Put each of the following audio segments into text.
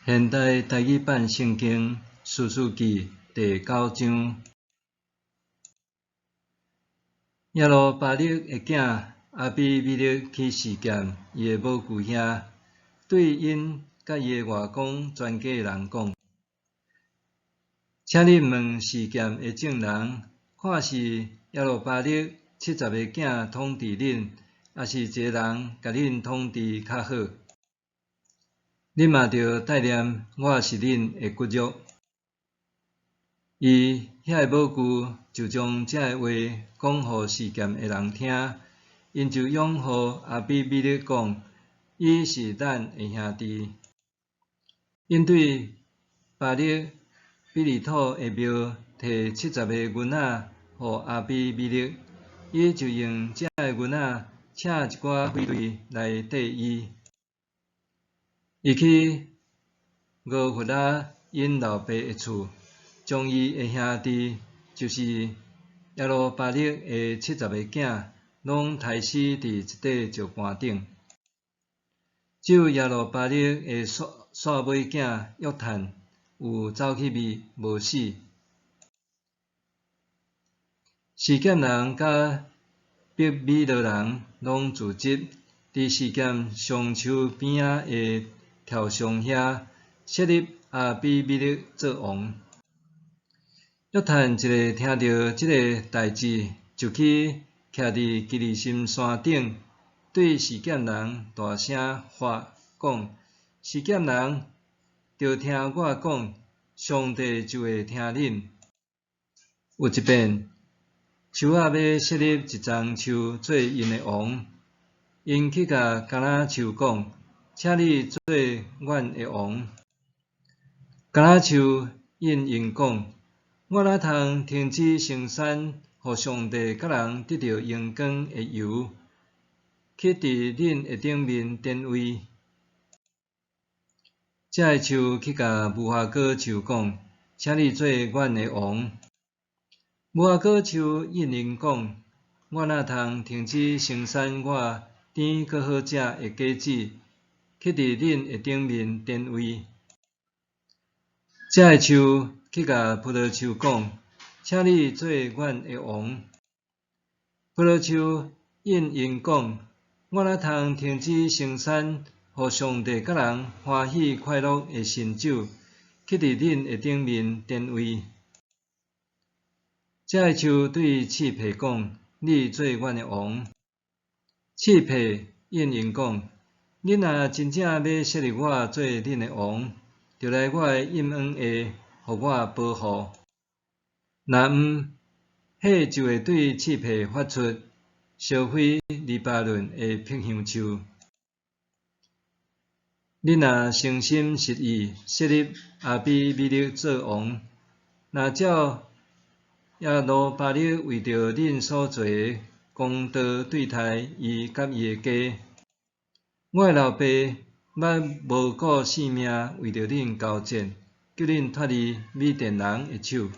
現代台語版聖經士師記第九章，耶路巴力的囝亞比米勒去示劍伊的母舅兄，對𪜶佮伊的外公全家的人講：請恁問示劍的眾人，看是耶路巴力七十個囝統治恁，抑是一个人共恁統治較好？恁嘛著帶念我是恁的骨肉。伊遐个母舅就將這个話講予示劍的人聽，𪜶就擁護亞比米勒講，伊是咱的兄弟。𪜶對巴力比利土的廟提七十個銀仔予亞比米勒，伊就用這个銀仔請一寡匪類來綴伊。伊去俄弗拉𪜶老爸的厝，將伊的兄弟，就是耶路巴力的七十個囝，攏刣死佇一塊石盤頂。只有耶路巴力的煞尾囝約坦有走去避，無死。示劍人佮伯米羅人攏聚集，佇示劍橡樹邊仔的柱上遐，設立亞比米勒做王。約坦一下聽著這个代誌，就去徛佇基利心山頂，對示劍人大聲喊講：示劍人，著聽我講，上帝就會聽恁。有一遍，樹仔欲設立一欉樹做𪜶的王，𪜶去共橄欖樹講：請你做阮的王。橄欖樹應𪜶講：我哪通停止生產，予上帝佮人得著榮光的油，去佇恁的頂面典位？這个樹去共無花果樹講：請你做阮的王。無花果樹應𪜶講：我哪通停止生產我甜閣好食的果子，去佇恁的頂面典位？這个樹去共葡萄樹講：請你做阮的王。葡萄樹應𪜶講：我哪通停止生產，予上帝佮人歡喜快樂的新酒，去佇恁的頂面典位？這个樹對刺柏講：你做阮的王。刺柏應𪜶講：恁若真正欲設立我做恁的王，就來我的蔭掩下，予我保護。若毋，火就會對刺柏發出，燒毀黎巴嫩的柏香樹。恁若誠心實意設立亞比米勒做王，若照耶路巴力為著恁所做的公道對待伊佮伊的家，我的老爸捌無顧性命為著恁交戰，救恁脫離米甸人的手。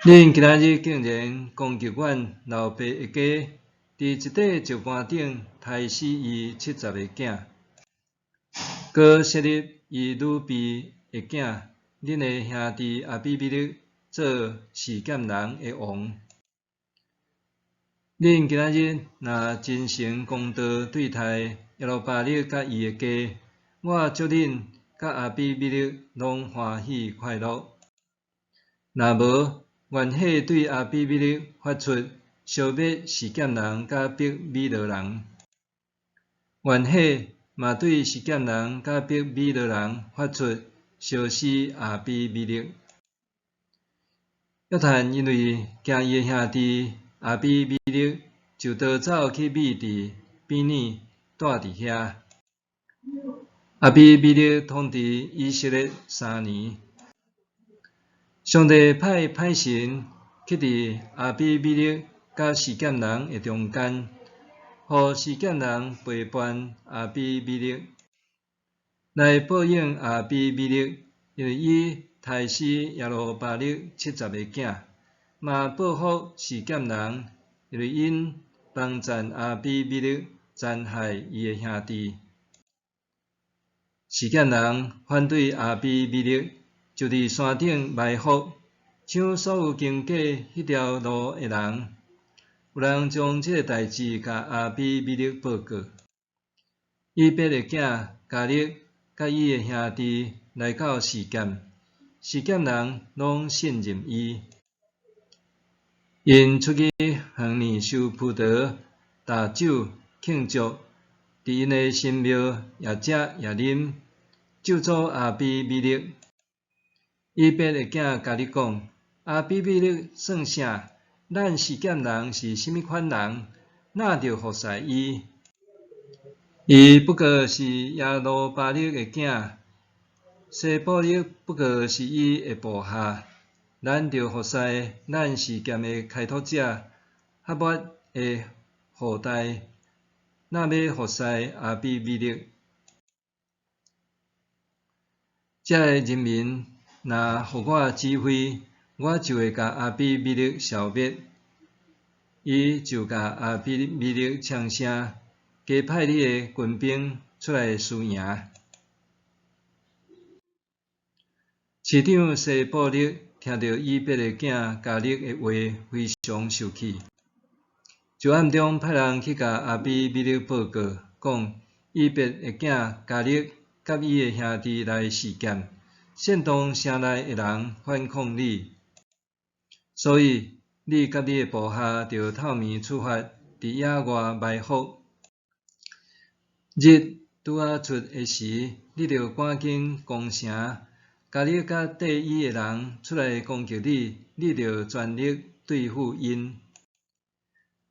恁今仔日竟然攻擊阮老爸的家，佇一塊石盤頂刣死伊七十个囝，閣設立伊女婢的囝，恁的兄弟亞比米勒做示劍人的王。恁今仔日若真誠公道對待耶路巴力佮伊的家，我祝恁佮亞比米勒攏歡喜快樂。若無，願火對亞比米勒發出，燒滅示劍人佮伯米羅人。願火嘛對示劍人佮伯米羅人發出，燒死亞比米勒。約坦因為驚伊的兄弟亞比米勒，就逃走去避佇便耳，蹛佇遐。亞比米勒統治以色列3年。上帝派歹神去佇亞比米勒佮示劍人的中間，予示劍人背叛亞比米勒，來報應亞比米勒，因為伊刣死耶路巴力七十個囝，嘛報復示劍人，因為𪜶幫贊亞比米勒殘害伊的兄弟。示劍人反對亞比米勒，就佇山頂埋伏，搶所有經過彼條路的人。有人將這个代誌共亞比米勒報告。以伯的囝迦勒佮伊的兄弟來到示劍，示劍人攏信任伊。𪜶出去園裡收葡萄、打酒、慶祝，佇𪜶的神廟也食也啉，咒詛亞比米勒。以伯的囝迦勒講：亞比米勒算啥？咱示劍人是啥物款人？哪著服侍伊？伊不過是耶路巴力的囝，西布勒不過是伊的部下。咱著服侍咱示劍的開拓者哈抹的後代，若欲服侍亞比米勒？遮的人民若予我指揮，我就會共亞比米勒消滅。伊就共亞比米勒嗆聲：加派你的軍兵出來輸贏。市長西布勒聽著以伯的囝迦勒的話，非常受氣，就暗中派人去共亞比米勒報告，講以伯的囝迦勒佮伊的兄弟來示劍，煽動城內的人反抗你，所以你佮你的部下著透暝出發，佇野外埋伏。日拄仔出的時，你著趕緊攻城。迦勒佮綴伊的人出來攻擊你，你著全力對付𪜶。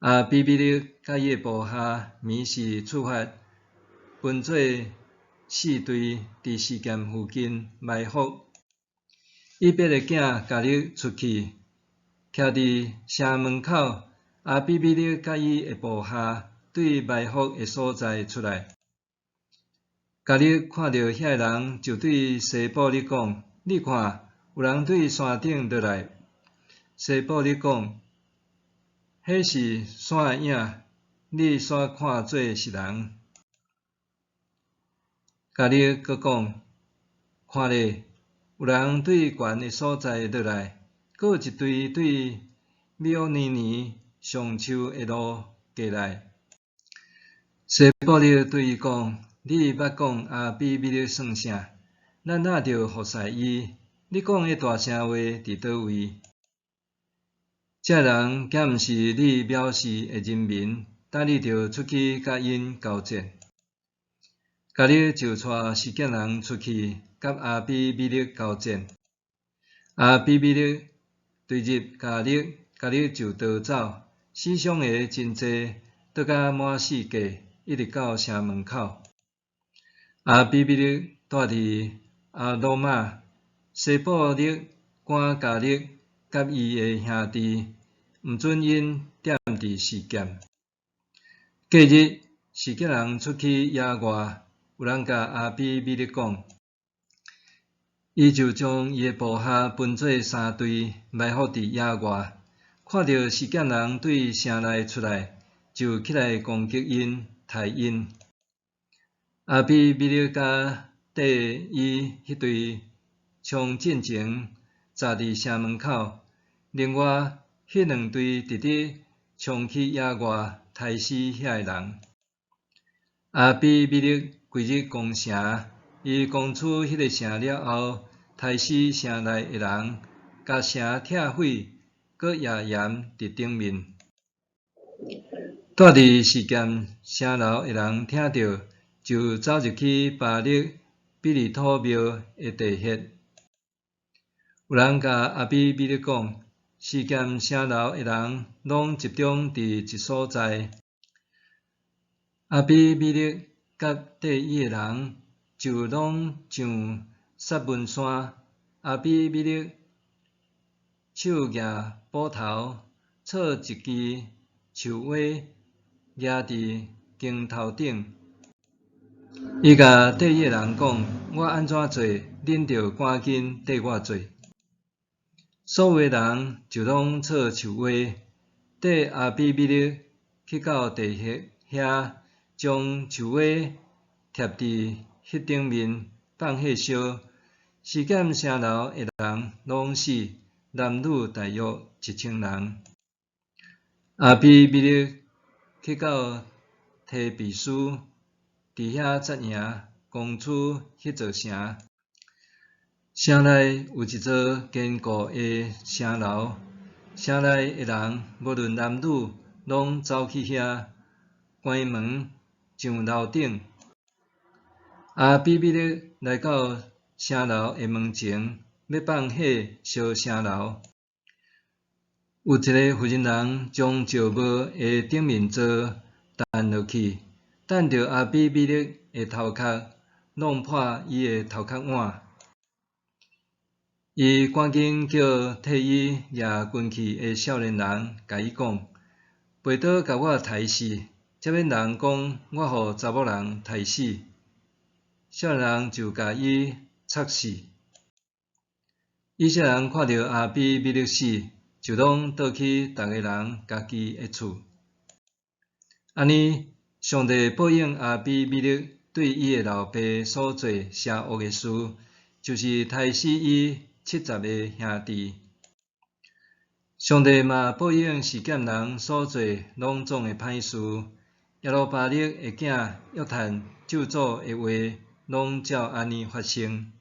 亞比米勒佮伊的部下暝時出發，分做四隊，佇示劍附近埋伏。以伯的囝迦勒出去，徛佇城門口。亞比米勒佮伊的部下對埋伏的所在出來。迦勒看著遐个人，就對西布勒講：你看，有人對山頂落來。西布勒講：彼是山的影，你煞看做是人。迦勒閣講：看咧，有人對懸的所在落來，閣有一隊對米烏尼尼上樹的路過來。西布勒對伊講：你捌講亞比米勒算啥？咱哪著服侍伊？你講的大聲話佇佗位？這人敢毋是你藐視的人民？等你著出去佮𪜶交戰。迦勒就帶示劍人出去，佮亞比米勒交戰。亞比米勒追入迦勒，迦勒就逃走，死傷的真濟，倒甲滿四界，一直到城門口。亞比米勒住佇亞魯瑪，西布勒趕迦勒佮伊的兄弟，毋准𪜶踮佇示劍。隔日，示劍人出去野外，有人共亞比米勒講，伊就將伊的部下分做三隊，埋伏佇野外，看著示劍人對城內出來，就起來攻擊𪜶，刣𪜶。亞比米勒佮綴伊彼隊衝進前，紮佇城門口；另外彼兩隊直直衝去野外，刣死遐个人。亞比米勒規日攻城，伊攻取彼个城了後，刣死城內的人，共城拆毀，閣壓鹽佇頂面。住佇示劍城樓的人聽著，就走入去巴力比利土廟的地穴。有人共亞比米勒講，示劍城樓的人攏集中佇一所在。亞比米勒佮綴伊的人就攏上撒文山。亞比米勒手舉斧頭，鑿一支樹葳，夯佇肩頭頂。伊共綴伊的人講：我按怎做，恁著趕緊綴我做。所有的人就攏鑿樹葳，綴亞比米勒去到地穴遐，將樹葳貼佇彼頂面。放火燒，示劍城樓的人攏死，男女大約1000人。亞比米勒去到提比斯，佇遐紮營，攻取彼座城。城內有一座堅固的城樓，城內的人無論男女，攏走去遐，關門上樓頂。亞比米勒來到城樓的門前，欲放火燒城樓。有一个婦人人將石磨的頂面座擲落去，擲著亞比米勒的頭殼，弄破伊的頭殼碗。伊趕緊叫替伊攑軍器的少年人，共伊講：拔刀共我刣死，才免人講我予查某人刣死。少年人就共伊插死。以色列人看著亞比米勒死，就攏倒去逐个人家己的厝。按呢，上帝報應亞比米勒對伊的老爸所做邪惡的事，就是刣死伊70个兄弟。上帝嘛報應示劍人所做攏總的歹事，耶路巴力的囝約坦咒詛的話，攏照按呢發生。